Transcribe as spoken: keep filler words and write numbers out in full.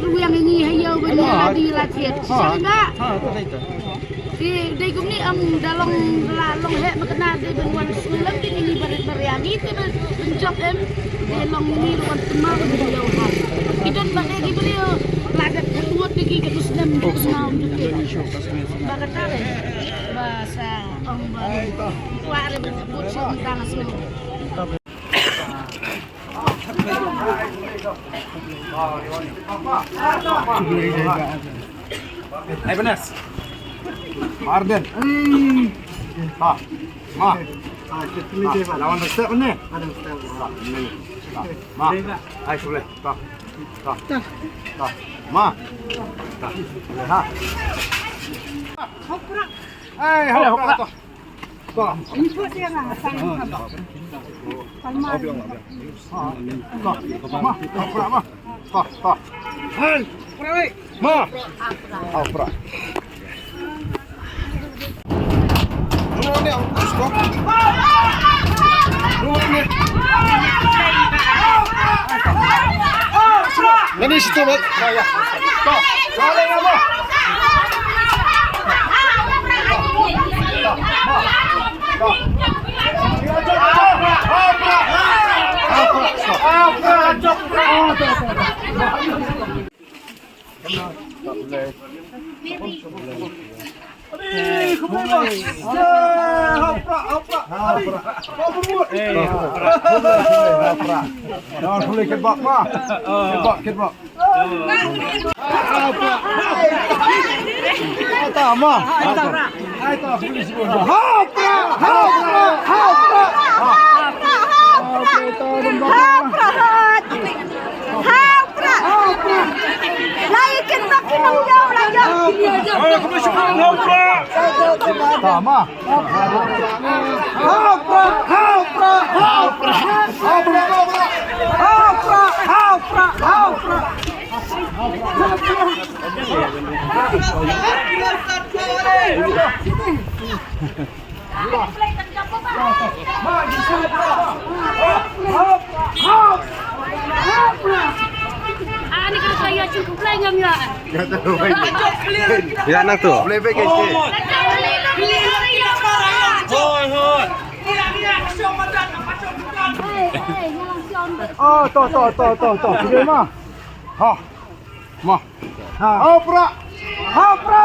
Ruh ïa ngi ha ïew ban ïa di la thied. Sha ba. Te dei kumne ong da long la long heh ma kane dei ban wan sngewlem dei ngi barit baria ngi te ban jop em. Dei long ngi ruh wan tymmen ban ïew ha. Ki don ba dei ki briew la dep ka tuot dei ki ka tu snem ka snem. Ba kata dei. Ba sa ong ba. Wa re ban jop sha tang sngewlem. Hey, Benes. Arden. Ha. Ma. Ha. Lawan resep ni. Ha. Ma. Hai, boleh. Ha. Ha. Ha. Ma. Ha. Boleh, ha. Hai, hau. Nani situ, Mat? Tama. Hapra! Hapra! Hapra! Hapra! Hapra! La ikin bak ki nong jauh la jauh. Tama. Hapra! Hapra! Hapra! Hapra! Hapra! Hapra! Ïa nang tu. Hoi, hoi. Oh, to, to, to, to, to. Sige, ma. Ha. Ma. Ha. Hapra. Hapra.